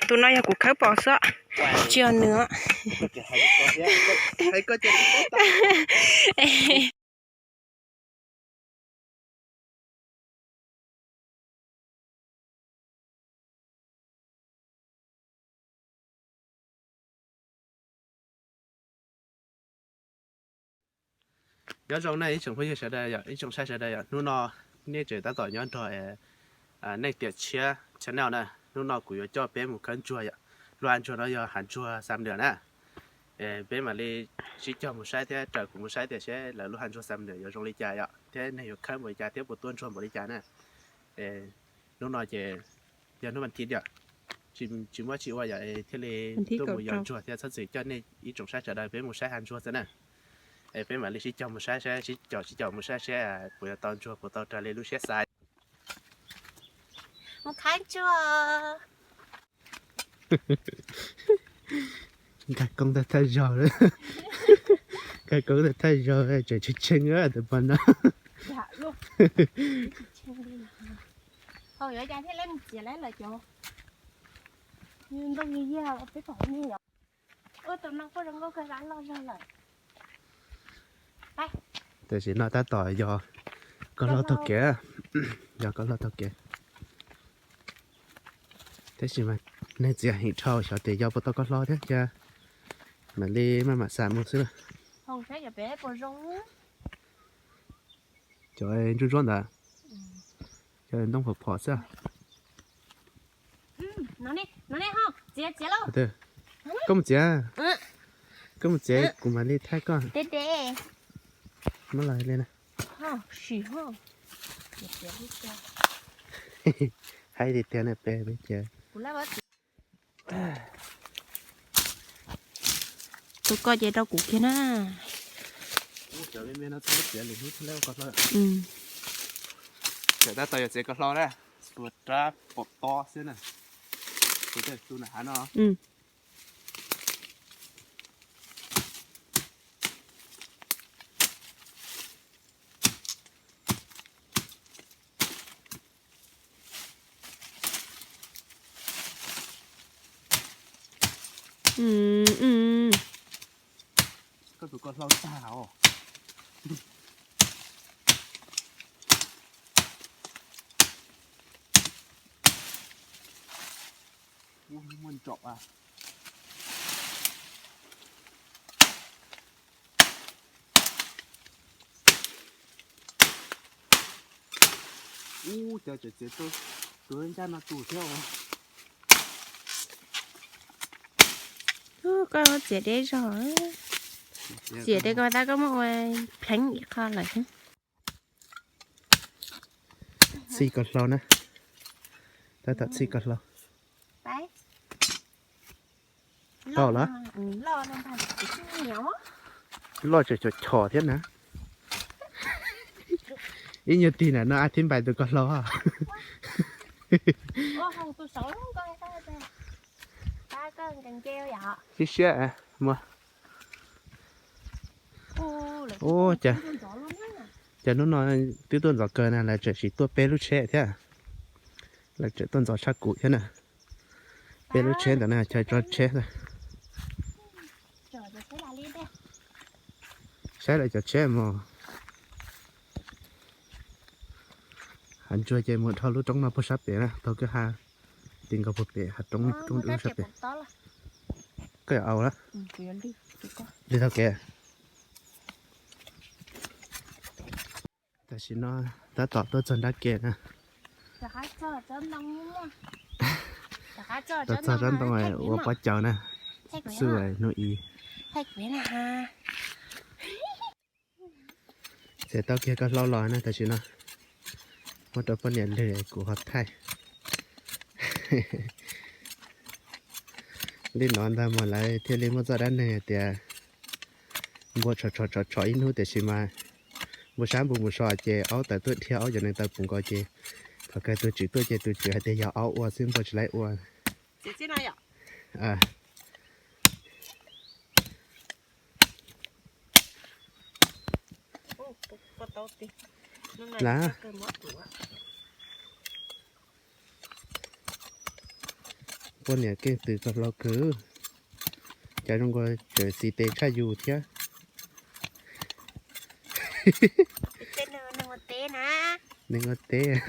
Tus no yog kuv khawb pom xwb, tsis yog nws. Nyob zoo nej ib tsoom phooj ywg sawv daws yom, ib tsoom saib sawv daws yom, hnub no nej tseem tab tom nyob nrog Neej Tiam Tshiab channel na. Hnub no kuv yuav coj peb mus khawb ntsuag yom. Lub hav ntsuag no yog hav ntsuag Xam Nuam na. Peb mam li sib cog mus saib thiab raws kuv mus saib tias seb lawv lub hav ntsuag Xam Nuam yuav zoo li cas yom, thiab neeg yuav khawb npaum li cas thiab puas tuaj ntsuag npaum li cas na. Hnub no ces yog hnub vas thiv yom, tsis muaj tsis ua yom, thiaj li tuaj mus yos ntsuag thiab txhob txwm coj nej ib tsoom saib sawv daws peb mus saib hav ntsuag xwb na. Es peb mam li sib cog mus saib seb, sib caum sib caum mus saib seb puas yuav tau ntsuag puas tau raws li lub siab xav. Mus khawb ntsuag. Nkag koob tau thawj zaug, nkag koob tau thawj zaug tseem tshee tshee tus pog no. Tam sim no tab tom yos koj hlau taug kev, yos koj hlau taug kev. Tab sis mas neeg txias heev dhau, xyov tias yos puas tau koj hlau thiab cia mam li maj mam xam mus xwb. Cov ntsuab ntsuab ntawd, cov ntoo phom phom xwb. Koj mus txiav, koj mus txiav, kuv mam li thaij koj. Muab los li na. Hais tiag tiag na peb peb ces. Tus koj ces rau kuv kiag na. Tab tom yog txiav koj hlau na, tua rab pom tob xwb na. Tus na hav no. Koj tus koj hlau tag os. Muaj ntsaum a. Ub, cov tseem txiav tus ncaj no tus thiab. Koj txiav deb zog, txiav deb koj tab koj muab ua pleev ib qho lawm. Txhij koj hlau na, tab tom txhij koj hlau. Tau lawm. Loj tseem chom chom thiab na. Ib nyuag tig na no a thib npais tus koj hlau. Siab siab muag. Ua cas, cas hnub no twb tuaj ntxov kawg na, lawv tseem sim tuaj peb lub tsheb thiab. Lawv tseem tuaj ntxov tshaj kuv thiab na. Peb lub tsheb ntawm no chaw tso tsheb. Saib lawv cov tsheb mog. Hav ntsuag ces mus dhau lub roob no puag sab pem na, taug kwj ha ti nkaus puag pem hav roob, roob dub sab pem. Koj yuav au lawm. Li tau kev. Tam sim no tab tom tuaj txog nrab ke na. Tuaj txog tsob ntoo ua pob caus na. Xub hnub ib. Txiav tau kiag koj hlau los na tam sim no. Muab rau poj niam lwm kuv ho thaij. Li no ntag mas lawv thiaj li muaj txoj dab neeg hais tias npua tshom tshom tshom tshom ib hnub tiam sis mas npua sab npua mus so ces aub tawm tuaj dhia aub cov neeg tawm pum nkaus ces thaum kawg tus tswv tuaj ces tus tswv hais tias yog aub ua xwb npua tsis laib ua. Lawm. Poj niam keej twm koj hlau kawg. Cas zoo nkaus tseem xis tes tshaj yus thiab. Neeg ua teb.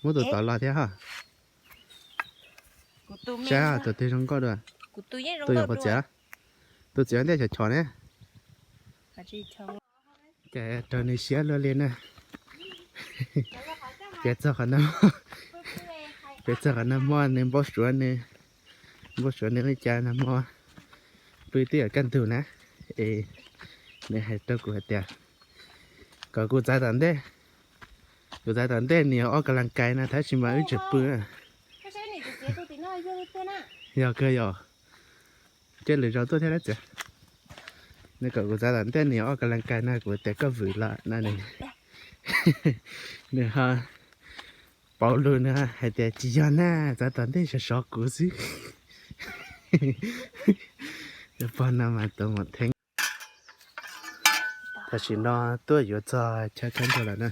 Muab tus tod los thiab ha. Saib tus twg zoo nkauj dua. Tus txiav, tus txiav ntej chov chov ne. Ces raws nws siab luaj li na. Pem txog qhov no, pem txog qhov no hmo nws npau suav nws, npau suav nws li cas no hmo pw twb yuav kaj ntug na. Es nws hais rau kuv hais tias kom kuv txav tom ntej, kuv txav tom ntej nws yog ob kas las kais na tab sis mas wb tseem pw. Yog kawg yog. Ces lwm zaus tuaj thiab dab txiv. Nws kom kuv txav tom ntej nws yog ob kas las kais no kuv tias koj vwm los no nws, nws ho pauv lus nws hais tias tsis yog na, txav tom ntej sov sov kuv xwb. Cov pog no mas tau mus theeb. Tam sim no tuaj yuav txog chaw khawb ntsuag lawm na.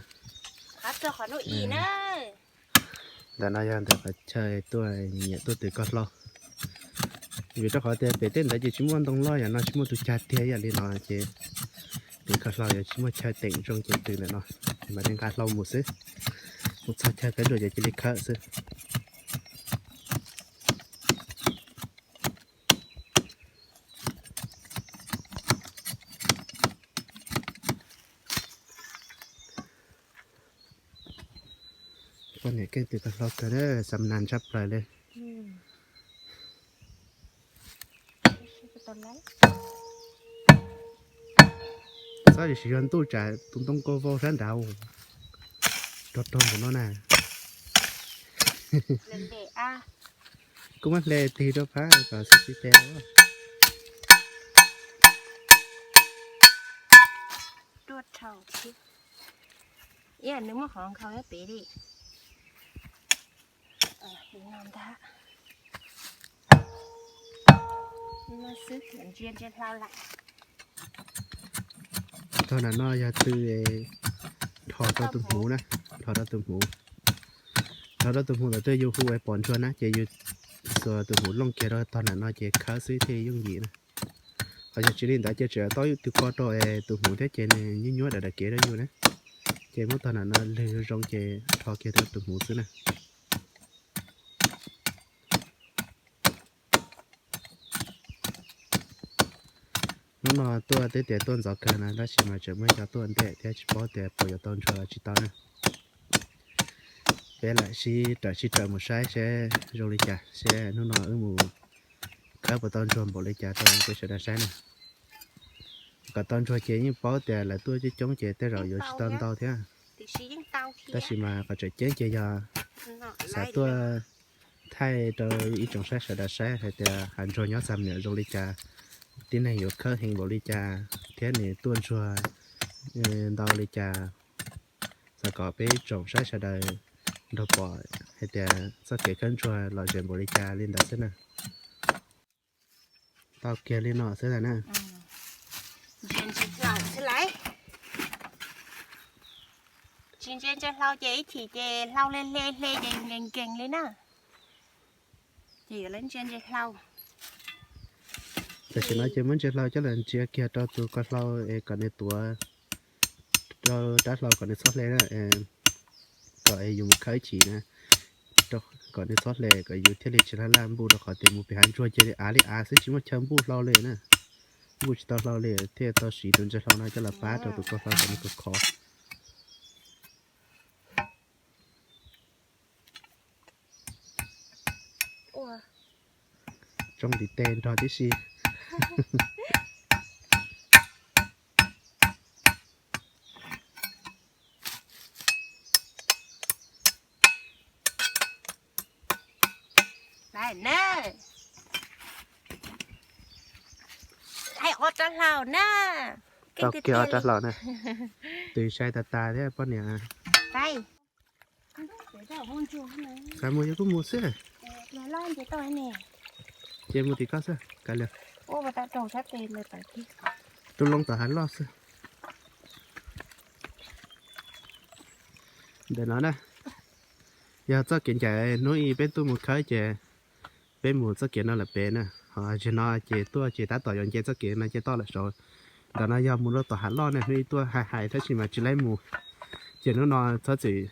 Ntawm no yog ntawm qhov chaw tuaj nyiam tuaj twm koj hlau. Vim rau qhov tias pem tej ntawd ces tsis muaj ntoo loj yam no, tsis muaj tus cag tiag yam li no ces twm koj hlau yuav tsis muaj chaw teem zoo ces twm ntawm no, mam li nqa hlau mus xwb. Mus txog chaw khawb ntsuag ces cia li khawb xwb. Poj niam keej twm koj hlau kawg, xam nas tshaj plaws li. Txhob tsis yog ntuj tsam tus ntoo kau vau sab nrad rog rog npaum no na. Kuv muab hle tig rau phab kom xib xib pe. Nws muab qhov nkhaus pem li. Tog nram no yog tw dhos rau tus hmuv na, dhos rau tus hmuv. Dhos rau tus hmuv ntawd twb yus hu es pom ntsuag na ces yus xuas tus hmuv looj kiag rau tog nram no ces khawb xwb thiaj yooj yim na. Qhov yog tsis li ntawd ces tseem tau tw ko rau es tus hmuv thiab ces nws nyuaj nyuaj dam dam kev rau yus na. Ces muab tog nram no lwg zoo zoo ces dhos kiag rau tus hmuv xwb na. Hnub no tuaj twb tias tuaj ntxov kawg na tab sis mas tseem muaj ib co tuaj ntej thiab tsis paub tias puas yuav tau ntsuag los tsis tau na. Peb lam sib raws sib raws mus saib seb zoo li cas seb hnub no wb mus khawb puas tau ntsuag npaum li cas rau peb sawv daws saib na. Kom tau ntsuag ces yeej paub tias lawv tuaj coob coob ces tej zaum yuav tsis tau ntau thiab. Tab sis mas qhov tseem ceeb ces yog xav tuaj thaij rau ib tsoom saib sawv daws saib hais tias hav ntsuag nyob xam niam zoo li cas, tib neeg yuav khawb heev npaum li cas thiab nws tuaj ntsuag ntau li cas. Xav kom peb tsoom saib sawv daws nrog pom hais tias txoj kev khawb ntsuag lom zem npaum li cas li ntawd xwb na. Tau kiag li no xwb na. Tsis ntsia ntsia hlau ces ib chim ces hlau hle hle hle ces nkees nkees li na. Ces yuav lawv ntsia ntsia hlau. Tam sim no ces muab ntsia hlau coj los ntsia kiag rau tus ko hlau es kom nws tuav rau rab hlau kom nws txhob hle na, kom yus mus khawb ib chim na, kom nws txhob hle kom yus thiaj li tsis laj laj npuj rau qhov tias mus pem hav ntsuag cia li av li av xwb tsis muaj chaw npuj hlau li na. Npuj tsis tau hlau li thiaj tau siv tus ntsia hlau no coj los pab rau tus ko hlau kom nws khov khov. Tsoo ntiv tes nrog tib si. Tau kiag ob rab hlau na. Tus sai tas tas thiab poj niam. Xav mus yog kuj mus xwb. Ces mus tim koj xwb kav liam. Tub loob tom hav loj xwb. Ntawm no na, yog txoj kev ncaim hnub ib peb tuaj mus khawb ces peb mus txoj kev no lawm pem na. Ho zaum no ces tuaj ces tab tom yuav nce txoj kev no ces toj lawm saud. Ntawm no yog mus rau tom hav loj na, hnub ib tuaj hais hais tab sis mas tsis laib mus. Ces hnub no txhob txwm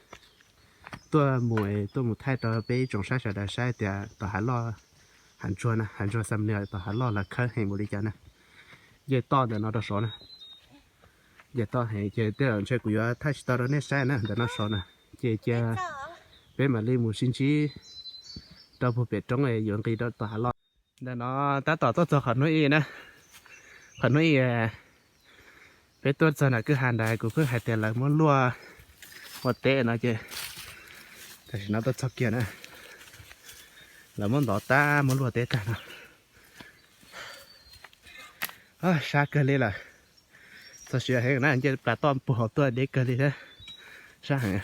tuaj mus, tuaj mus thaij rau peb ib tsoom saib sawv daws saib tias tom hav loj, hav ntsuag na, hav ntsuag Xam Nias tom hav loj lawv khawb heev npaum li cas na. Nce toj ntawm no rau saud na. Nce toj heev ces tej zaum ntshe kuv yuav thaij tsis tau rau nej saib na, ntawm no saud na. Ces cia peb mam li mus sib ntsib rau puag pem roob yuav nqis rau tom hav loj. Ntawm no tab tom tuaj txog qhov hnub ib na. Qhov hnub ib peb tuaj txog nram kwj ha ntawd kuv pheej hais tias lawv muab luaj ua teb no ces tam sim no tuaj txog kiag na. Lawv muab ntov tag muab luaj teb tag no. Sab kawg li lawm. Txog siav heev na, nce plas toj puag hauv tuaj deb kawg li thiab. Sab heev.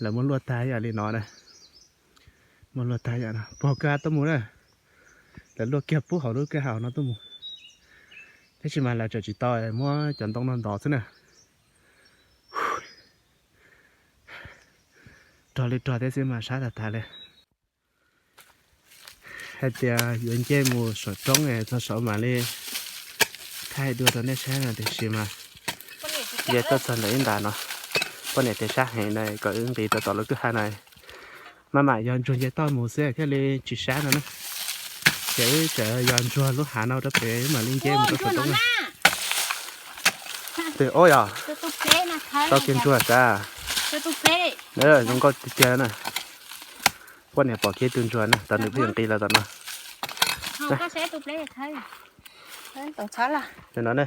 Lawv muab luaj tag yam li no na. Muab luaj tag yam no puag hauv kwj ha tuaj mus na. Lawv luaj kiag puag hauv lub kwj ha no tuaj mus. Tab sis mas lawv tseem tsis tau, muab cov ntoo no ntov xwb na. Rog li rog thiab xwb mas sab tas tas li. Hais tias yuav nce mus saum roob txog saud mam li thaij dua rau nej saib no tiam sis mas nce tuaj txog ntawm ib ntas no, poj niam tias sab heev na kom wb nqis rau tom lub kwj ha no. Maj mam yog ntsuag nce toj mus xwb thiaj li tsis sab no na. Ces wb tseem yog ntsuag lub hav no rau pem mam li nce mus rau saum roob na. Twb ua yog tau kiag ntsuag sav. Zoo nkauj tiag tiag na. Poj niam pom kiag tus ntsuag na, tau nws pheej nqis los tom no. No ne.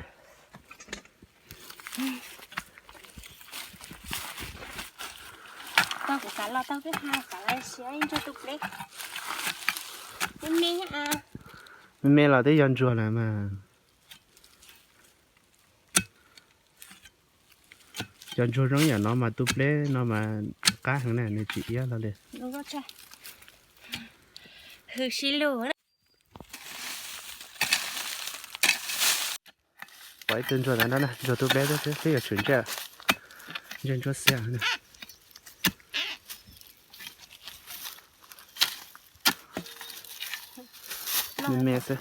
Me me los twb yog ntsuag lawm mas. Cov ntsuag zoo yam no mas tu pleb no mas qab heev na, nws tsis iab hlo li. Pom ib tug ntsuag ntawd no, ntsuag tu pleb xwb, twb yuav tshwm ntsej, ntsej ntsuab xiab. Me me xwb.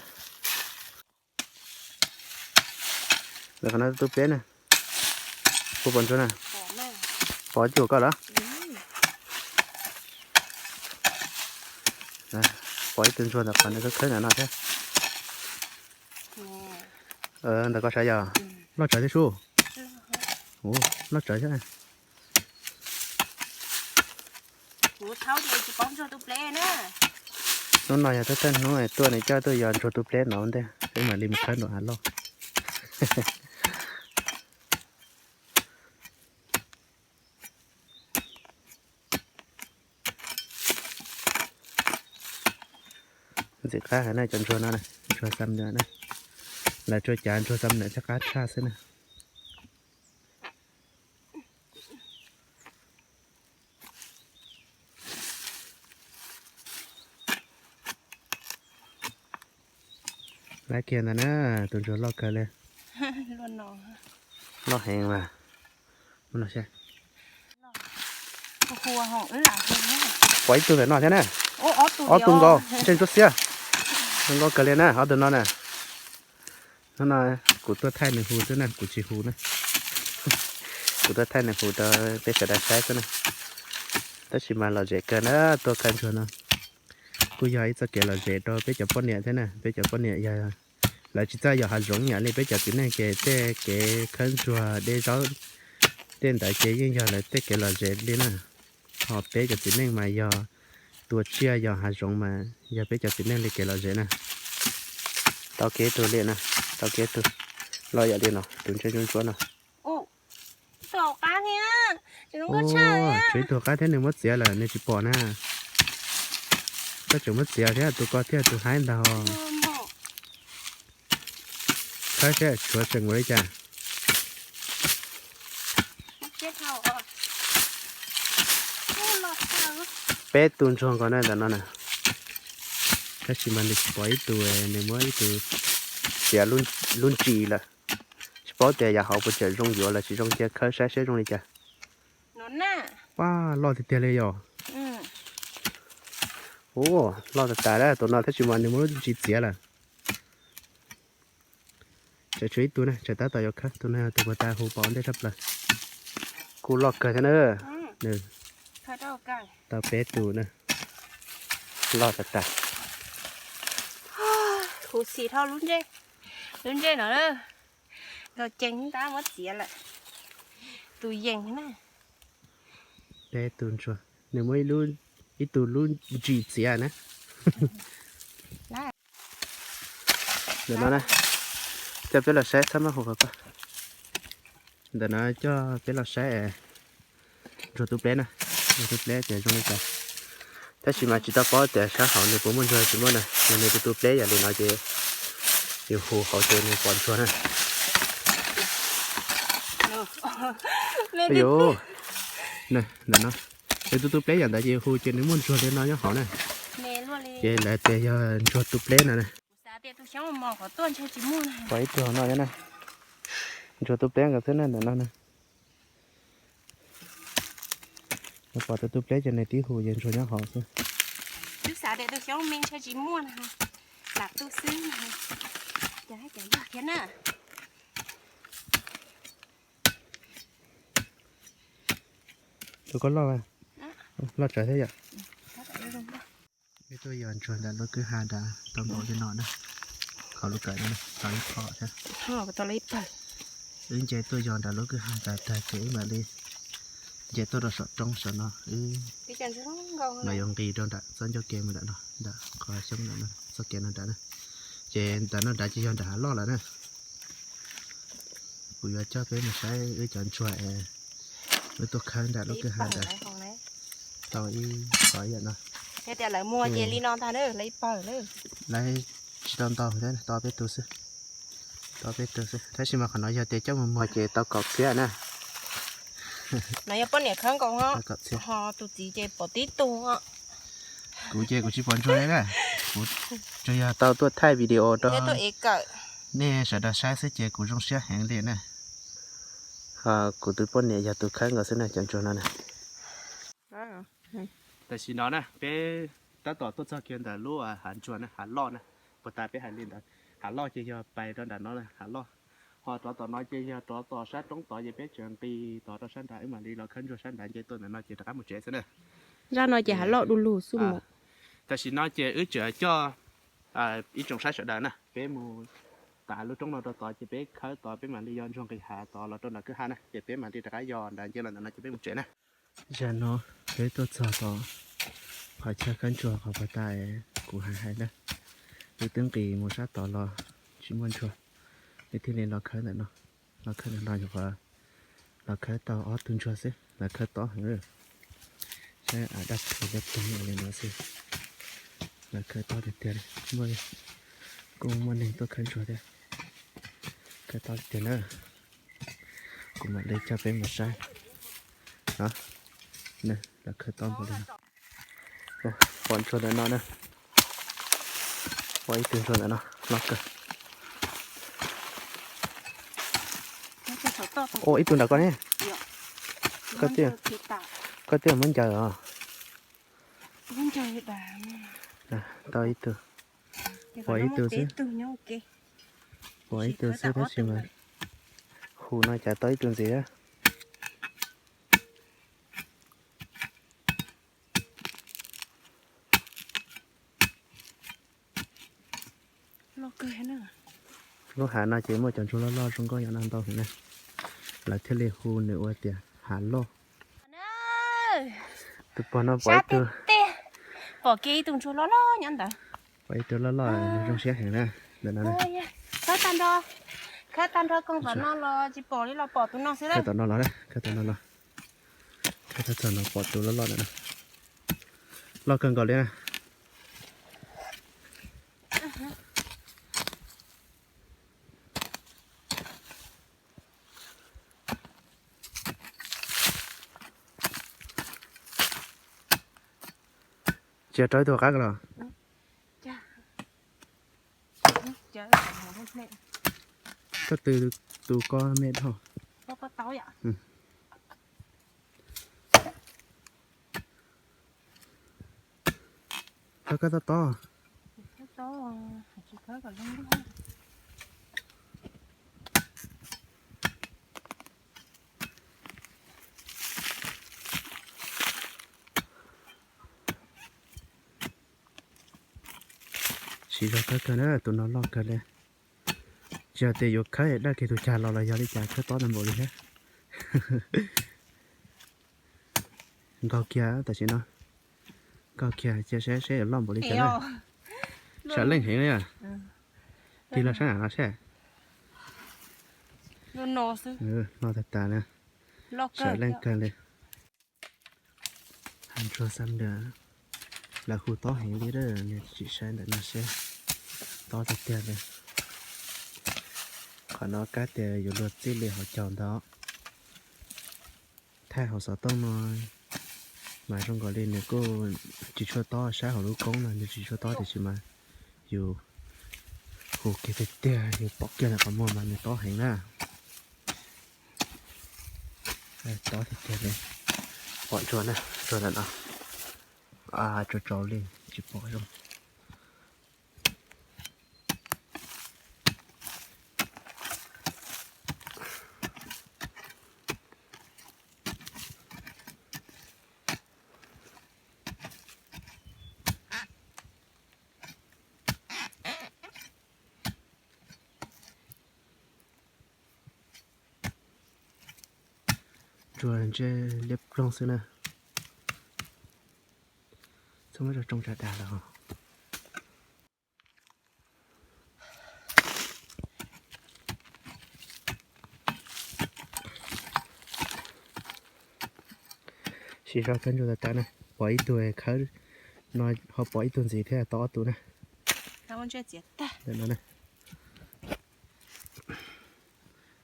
Lawv qhov no tu pleb na. Puas pom ntsuag na? Pom cuag koj los? Pom ib tug ntsuag ntawm qhov no khawb ntawm no thiab. Ntawm koj sav yog loj tsawv thiab sub. Loj tsawv thiab. Hnub no yog thawj thawj hnub tuaj nws coj tuaj yog ntsuag tu pleb no ntej, peb mam li mus khawb nram hav loj. Ntxim qab heev na cov ntsuag no, ntsuag xam nws na. Lawv tsuas cav ntsuag xam nws thiaj qab tshaj xwb na. Lawv kiag ntawd na, tus ntsuag loj kawg li. Loj heev mas. Pom ib tug ntawm no thiab na. Ob tug nkaus, ntsej ntsuab xiab. Zoo nkauj kawg li na, ob tug no na. Hnub no kuv tuaj thaij nws hu xwb na, kuv tsis hu na. Kuv tuaj thaij nws hu rau peb sawv daws saib xwb na. Tab sis mas lom zem kawg na, tuaj khawb ntsuag no. Kuj yog ib txoj kev lom zem rau peb cov poj niam thiab na, peb cov poj niam yog lawv tsis txawj yos hav zoov yam li peb cov txiv neej ces tej kev khawb ntsuag deb zaub tej ntawd ces yeej yog lawv tej kev lom zem li na. Ho peb cov txiv neej mas yog tua tsiaj yos hav zoov mas yog peb cov txiv neej li kev lom zem na. Tau kev tug li na, tau kev tug loj yam li no, tus ntsej ntsuab ntsuab no. Tshuav ib tug qab thiab nws muab txiav lawm nws tsis pom na. Koj tseem muab txiav thiab tus ko thiaj tus haib ntag. Saib seb tshuav tseem ua li cas. Peb tus ntsuag nkaus na ntawm no na. Tab sis mas nws tsis pom ib tug, nws muab ib tug txiav lub ntsis lawm. Tsis paub tias yam hauv puas tseem zoo yuav los tsis zoo, cia khawb saib seb zoo li cas. Pab loj tiag tiag li yom. Ua, loj tas tas tus no tab sis mas nws muab lub ntsis txiav lawm. Tseem tshuav ib tug na, tseem tab tom yuav khawb, tus no yog tus puag ta hu pom ntej tshaj plaws. Kuj loj kawg thiab na. Nws tau peb tus na, loj tas tas. Huv xim dhau lub ntsej, lub ntsej no nkauj ceev tab muab txiav lawm. Tus yees na. Peb tus ntsuag, nws muab ib tug lub ntsis txiav na. Ntawm no na, coj peb los saib, txhob mab hu qhov koj. Ntawm no coj peb los saib ntsuag tu pleb na, ntsuag tu pleb tias zoo li cas. Tab sis mas tsis tau paub tias sab hauv nws puas muaj ntsuag tsis muaj na, yog nws tu tu pleb yam li no ces yus hu hauv ces nws pom ntsuag na. Yus, ntawm no, nws tu tu pleb yam ntawd ces yus hu ces nws muaj ntsuag li no nyob hauv na. Ces lawv tias yog ntsuag tu pleb no na. Pom ib tug hauv no na, ntsuag tu pleb nkaus xwb na ntawm no na. Nws pom tus tu pleb ces nws tib hu ces ntsuag nyob hauv xwb. Tus koj loj, loj tsawv thiab yom. Peb tuaj yos ntsuag ntawm lub kwj ha nrad tau npaum li no na. Qhov lub kawm no tau ib phom thiab. Wb nce tuaj yos nram lub kwj ha tas tag ces wb mam li nce tuaj rau saum roob saum no, wb mam yuav nqis rau nram txoj ncauj ke mus nram no, nram qhov xyoob nram no, txoj kev no nrad na. Ces nram no nrad ces yog nram hav loj lawm na. Kuv yuav coj peb mus saib wb cov ntsuag es wb tuaj khawb nram lub kwj ha nrad tau ib qho ib yam no. Lawv tsis tau ntau thiab, tau peb tug xwb. Tau peb tug xwb, tab sis mas qhov no yog tias coj mus muag ces tau kaum txhiab na. No yog poj niam khawb nkaus ho, tus txiv ces pom tib tug. Kuv ces kuv tsis pom ntsuag li na, kuv tsuas yog tau tuaj thaij video rau nej sawv daws saib xwb ces kuv zoo siab heev li na. Kuv tus poj niam yog tus khawb nkaus xwb na cov ntsuag no na. Tam sim no na peb tab tom tuaj txog kiag ntawm lub hav ntsuag na, hav loj na. Puag ta peb hais li ntawd, hav loj ces yog pais rau nram no hav loj. Ho rov tom no ces yog rov tom sab roob tod ces peb tseem nqis tod rau sab nrad, wb mam li los khawb ntsuag sab nrad nce tuaj ntawm no ces rov qab mus tsev xwb na. Zaj no ces hav loj du lug xwb. Tam sim no ces wb tseem coj ib tsoom saib sawv daws na, peb mus tav lub roob no rau tod ces peb khawb tod, peb mam li yos ntsuag nqis hav tod los rau nram kwj ha na, ces peb mam li rov qab yos nrad nce los ntawm no ces peb mus tsev na. Zaj no peb tuaj txog tod qhov chaw khawb ntsuag qhov puag ta kuv hais hais na, wb twb nqis mus sab tod los tsis muaj ntsuag, wb thiaj li los khawb ntawm no. Los khawb ntawm no nyuam qhuav los khawb tau ob tug ntsuag xwb, lawv khawb tob heev. Saib av daj twg daj ploog li no xwb. Lawv khawb tob tiag tiag li, kuj muaj neeg tuaj khawb ntsuag thiab. Khawb tob tiag tiag na. Kuv mam li coj peb mus saib. Lawv khawb tob npaum li no. Pom ntsuag ntawm no na. Pom ib tug ntsuag ntawm no loj kawg. Ua ib tug nram koj ne. Koj twb muab ncaws os. Tau ib tug. Pom ib tug xwb. Pom ib tug xwb tab sis mas hu no cas tau ib tug ntxiv. Lub hav no ces muaj cov ntsuag loj loj zoo nkauj yam no ntau heev na. Lawv thiaj li hu nws ua tias hav loj. Tus pog no pom ib tug, pom kiag ib tug ntsuag loj loj nyob ntawd. Pom ib tug loj loj zoo siab heev na. Ntawm no, khawb tag nrho, khawb tag nrho koog tom no los tsis pom li los pom tus no xwb. Khawb tom no los, khawb tom no los. Khawb tag txog no pom tus loj loj ntawm no. Loj kawg nkaus li na. Cia rau ib tug qab los. Koj tw tus ko me dhau. Khawb koj tob tob. Siv zog khawb kawg na, tus no loj kawg li. Tsis yog tias yuav khawb daj kiag tus cag los los yog li cas, khawb tob tag npaum li thiab. Nkaug kiag tam sim no, nkaug kiag cia saib seb yuav loj npaum li cas na. Sam leej heev li. Tig los sab nam no seb. Loj tag tas na. Sam leej kawg li. Hav ntsuag xab ntias, lawv hu tob heev li, nws tsis saib ntawm no seb. Tob tiag tiag li. Qhov no kab tias yuav luag txij li hauv caug ntawd. Thaij hauv xov tooj no mas zoo nkaus li nws kuj tsis tshua tob, saib hauv lub koob no nws tsis tshua tob tiam sis mas yus hu kiag tiag tiag, yus pom kiag ntawm qhov muag mas nws tob heev na. Tob tiag tiag li. Pom ntsuag na, ntsuag ntawm no. Tsaus tsaus li tsis pom zoo. Ntsuag ntsej liab ploog xwb na. Txhob muab rau tsoo tsa dag lawm. Siv zog khawb ntsuag tas tas na, pom ib tug khawb no, ho pom ib tug ntxiv thiab tau ob tug na.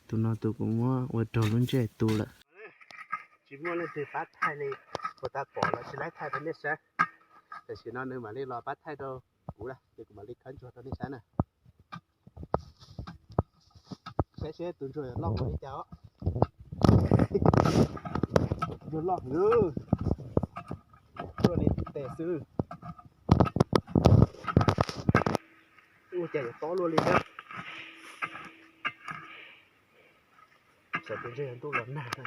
Tus no tus kuv muab ua raug lub ntsej tu lawm. Tsis muaj leej twg pab thaij li, kuv tas pom los tsis laib thaij rau nej saib. Tam sim no nws mam li los pab thaij rau kuv na, ces kuv mam li khawb ntsuag rau nej saib na. Saib seb tus ntsuag yuav loj npaum li cas os. Ntsuag loj heev, ntsuag li tes xwb. Ua cas yuav tob luaj li thiab. Xav tias ntshe yog ntuj los nag. Xwb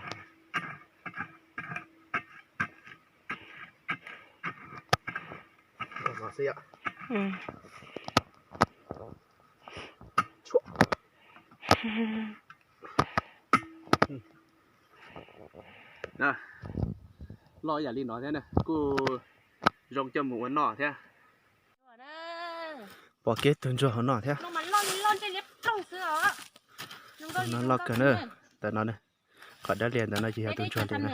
yom. Loj yam li no thiab na, kuj zoo coj mus ua noj thiab. Pom kiag tug ntsuag hauv no thiab. No loj kawg na, ntawm no na. Qhov dawb lias ntawm no ces yog tus ntsuag li na.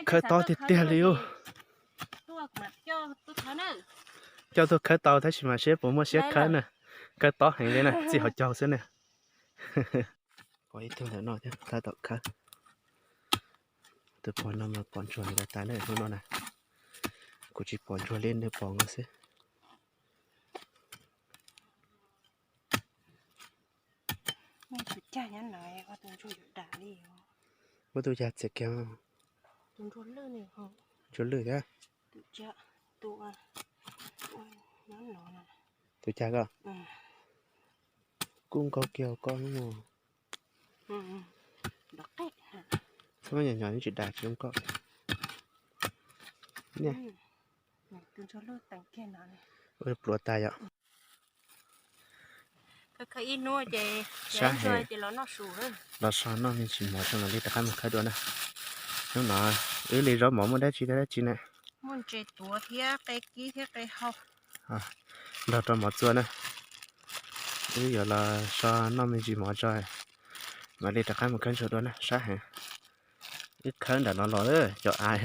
Khawb tob tiag tiag li ub. Coj tuaj khawb tau tab sis mas seb puas muaj siab khawb na. Khawb tob heev li na, txij hauv caug xwb na. Pom ib tug ntawm no thiab, tab tom khawb. Tus pog no mas pom ntsuag heev tas tas na hnub no na. Kuv tsis pom ntsuag li, nws pom nkaus xwb. Muab tus cag txiav kiag. Ntsuag lwj thiab. Tus cag ko. Kuj nkaug kiag koj no. Txhob nyom nyom tsis dag tsis zoo koj. Niam. Pluav tas yom. Sab heev. Los so noj me ntsis mov tso mam li rov qab mus khawb dua na. Hnub no wb li zaub mov muaj dab tsi dab tsi na. Nrog rau mov txua na. Wb yuav los so noj me ntsis mov tso mam li rov qab mus khawb ntsuag dua na, sab heev. Wb khawb nram no los cov av,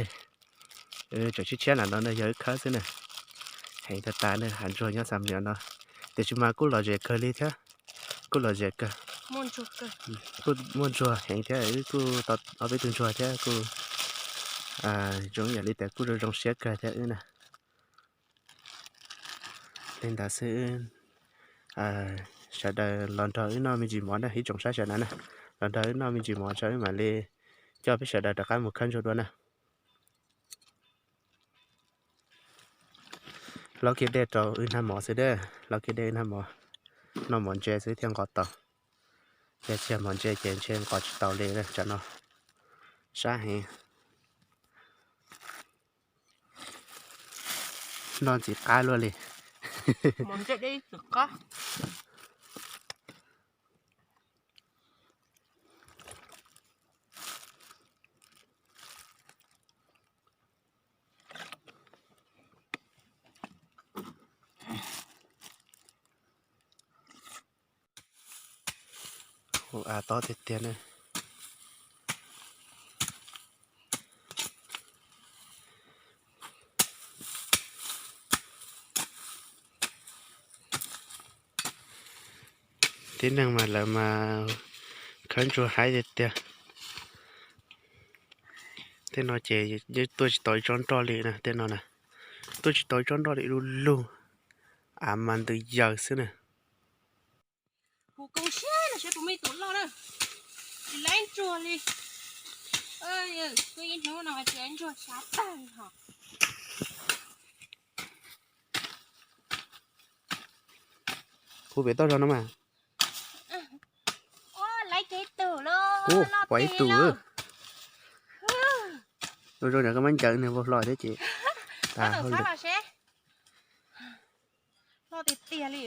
tseem tshiab tshiab nram no na yog wb khawb xwb na. Heev tag tas na, hav ntsuag nyob Xam Nuam no. Tiam sis mas kuj lom zem kawg li thiab, kuj lom zem kawg. Kuj muaj ntsuag heev thiab, wb kuj tau ob peb tug ntsuag thiab kuj zoo yam li tias kuj zoo zoo siab kawg thiab wb na. Li ntawd xwb, sawv daws los nrog wb noj me ntsis mov na, ib tsoom saib sawv daws na, los nrog wb noj me ntsis mov tso wb mam li coj peb sawv daws rov qab mus khawb ntsuag dua na. Hlob kiag dej rau wb hnab mov xwb dab, hlob kiag dej wb hnab mov, noj mov ntse xwb thiaj nqos tau. Yog tsis mov ntse ces ntshe nqos tsis tau li tsam no. Sab heev. Noj ntxim qab luaj li. Hu av tob tiag tiag ne. Tib neeg mas lawv mas khawb ntsuag haib tiag tiag. Tej no ces yeej tuaj tsis tau ib tsob nroj li na, tej no na, tuaj tsis tau ib tsob nroj li lug lug, av mas ntws yaws xwb na. Hu koob siab no seb puas muaj ib tug loj na, tsis lab ntsuag li. Kuv yeej tsis muaj no tsis lab ntsuag sab tag li hos. Hu pem toj zog no mas. Lab kiag ib tug lauj, pom ib tug. Zoo zoo koj muab ncaws nws vau hlo thiab ces tas hauj lwm. Loj tiag tiag li.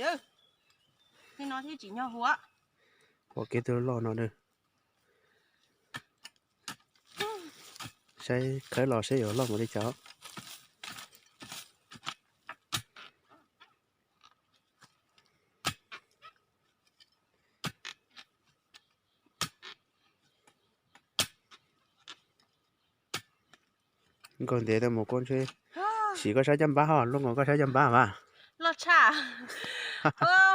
Tej no thiaj tsim nyog hu. Pom kev tug loj no na. Saib khawb los saib yuav loj mus li cas. Nkaus ntev tau mus koj ntshe, sim koj sab caj npab ho, luaj nkaus koj sab caj npab mas. Loj tshaj.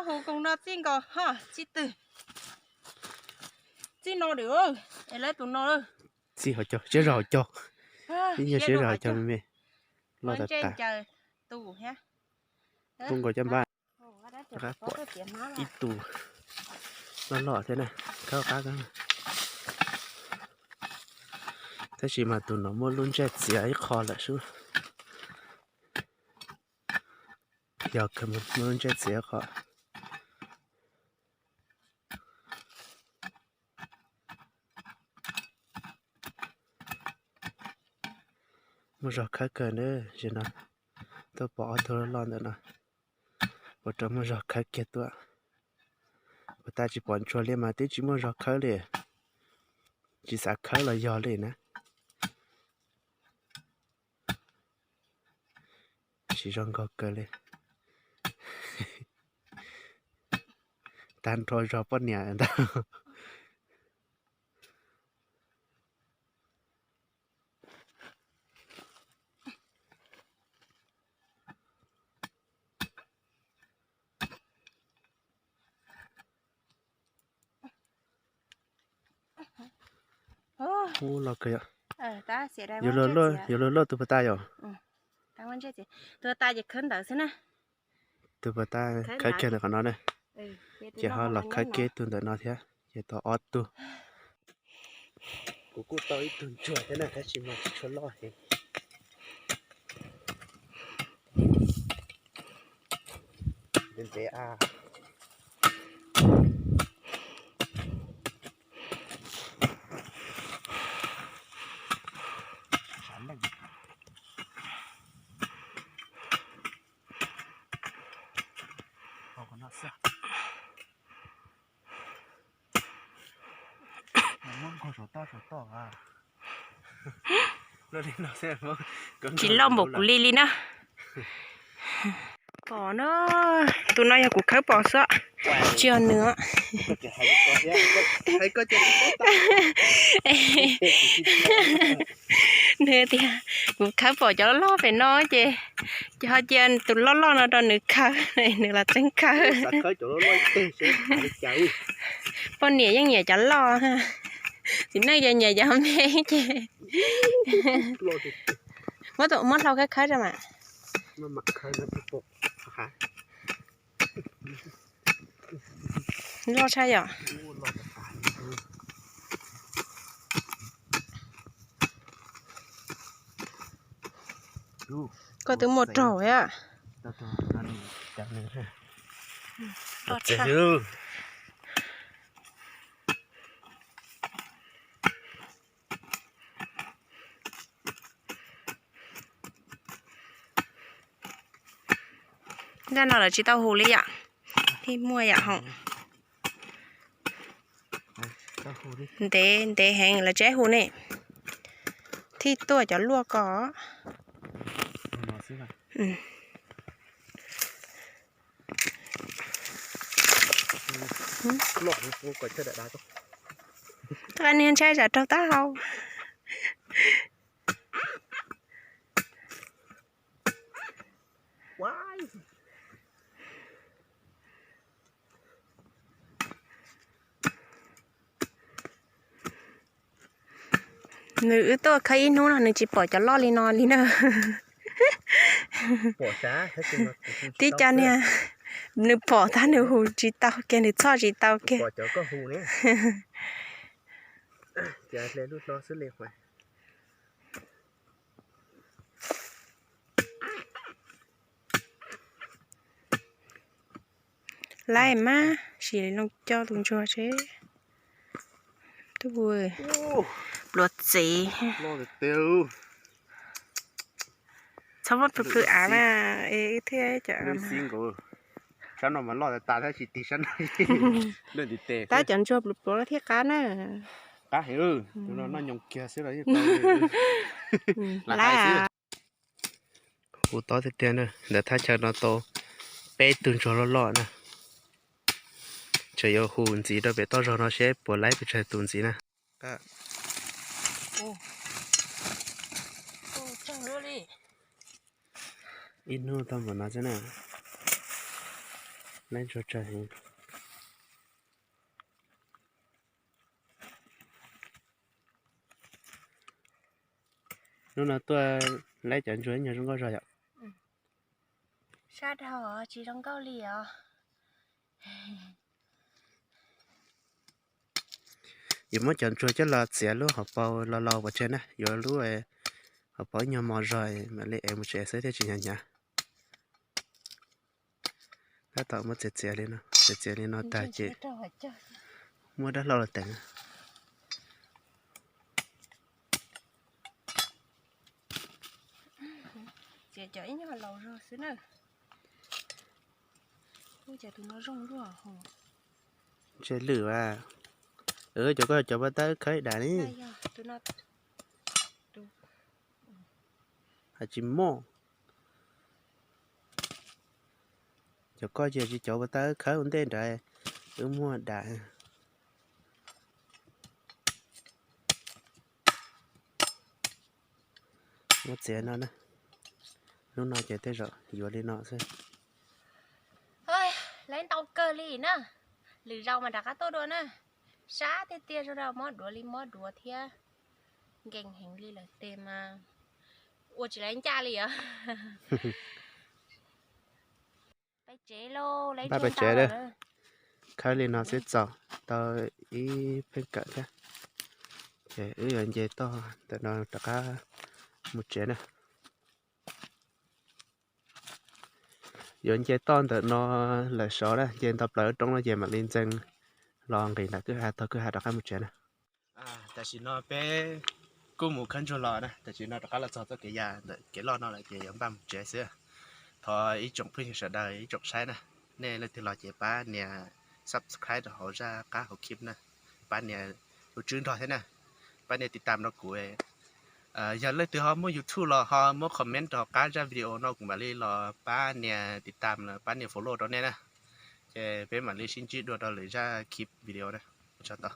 Hu koog no txij nkaus ho txij twg. Txij no dam, es lawv tus no. Txij hauv caug, siab zog hauv caug. Ib nyuag siab zog hauv caug me me. Loj tas tas. Luaj nkaus caj npab. Rov qab pom ib tug loj loj thiab na, khawb qab. Tab sis mas tus no muaj lub ntsej txiav ib qho lawm sub. Yog muaj lub ntsej txiav ib qho. Muaj zog khawb kawg na, zim no tuaj pom ob tug loj loj ntawm no. Ua rau muaj zog khawb kiag tuaj. Puas tas tsis pom ntsuag li mas twb tsis muaj zog khawb li. Tsis xav khawb los yog li na. Siv zog nkaus kawg li. Tag nrho zog poj niam ntag. Ub, loj kawg yom. Yuav luag luaj tus puas tas yom. Tus puas tas ces khawb ntawd xwb na. Tus puas tas khawb kiag ntawm qhov no na. Ces ho los khawb kiag tus ntawm no thiab, ces tau ob tug. Kuv kuj tau ib tug ntsuag thiab na, tab sis mas tsis tshua loj heev. Ntev ntev a. Tsis loj npaum kuv li li na. Pom na, tus no yog kuv khawb pom xwb, tsis yog nws. Nws tias kuv khawb pom cov loj loj pem no ces, ces ho cia tus loj loj no rau nws khawb, nws los tseeb khawb. Poj niam yeej nyiam cov loj, txiv neej ces nyiam cov me ces. Muab hlau khawb khawb rau mas. Khawb, khawb, Loj tshaj yom. Koj twb muaj raug thiab. Zaj no lawv tsis tau hu li yom. Thiaj muaj yam hoom. Ntev ntev heev lawv tsis hu ne. Thiaj tuaj cov luaj ko. Niag ntshai tsam raug taub hau. Nws wb tuaj khawb ib hnub no nws tsis pom cov loj li no li na. Tib co niag nws pom tab nws hu tsis tau kiag, nws txhoj tsis tau kiag. Laib mas sim li loo coj tus ntsuag seb. Pluav txiv. Txhob muab plhws plhws av na, es thiaj cov. Sab no mas loj tas tas thiab tsis tig sab no. Tab cov ntsuag pluav pluav thiaj qab na. Qab heev, tus no noj nyoos kiag xwb los yeej tau. Hu tob tiag tiag na, ntawm thaj chaw no tau peb tug ntsuag loj loj na. Tseem yuav hu ntxiv rau pem toj zog no seb puas laib pes tsawg tus ntxiv na. Ib hnub tau npaum no xwb na. Laib ntsuag tsawg heev. Hnub no tuaj laib cov ntsuag ib nyuag zoo nkauj zog yom. Sab dhau tsis zoo nkauj li os. Yuav muab cov ntsuag coj los txiav lub hauv paus los laus pov tseg na, yuav lub hauv paus ib nyuag mos zog mam li ev mus tsev xwb thiaj tsis hnyav hnyav. Tab tom muab txiav txiav li no, txiav txiav li no tag ces muab dab laug los teem. Txiav cov ib nyuag laus zog xwb na. Ua cas tus no zoo luaj hos. Ntshe lwm a. Cov koj cov paj tab khawb ib dam li. Hais tsis muaj. Cov koj ces tsis cov paj tab khawb ua ntej nrad, wb muaj dam. Muab txiav no na. Hnub no ces tej zaum yuav li no xwb. Laib ntau kawg li na. Lwm zaus mas rov qab tuaj dua na. Sab tiag tiag, zoo rau mob duav li mob duav thiab. Nkees heev li lawm tes mas ua tsis laib ncaj li os. Pais tsev lauj, pais tsev lawm. Khawb li no xwb txaus tau ib pheej kawm thiab. Ces wb yuav nce toj ntawm no rov qab mus tsev na. Yuav nce toj ntawm no lawm saud na, nce nto plaws lub roob no ces mam li ntxees los nqis nram kwj ha, taug kwj ha rov qab mus tsev na. Tam sim no peb kuj mus khawb ntsuag los na, tam sim no rov qab los txog txoj kev ya ntawm kev loj no lawm ces yuav npaj mus tsev xwb. Thov ib tsoom phooj ywg sawv daws ib tsoom saib na, nej leej twg los ces pab nias subscribe rau hauv zaj qab hauv clip na, pab nias tus tswb nrog thiab na, pab nias tiv tam rau kuv. Yog leej twg ho muaj YouTube los ho muab comment rau hauv qab zaj video no kuv mam li los pab nias tiv tam los pab nias follow rau nej na. Ces peb mam li sib ntsib dua rau lwm zaj clip video na. Ua tsaug ntau.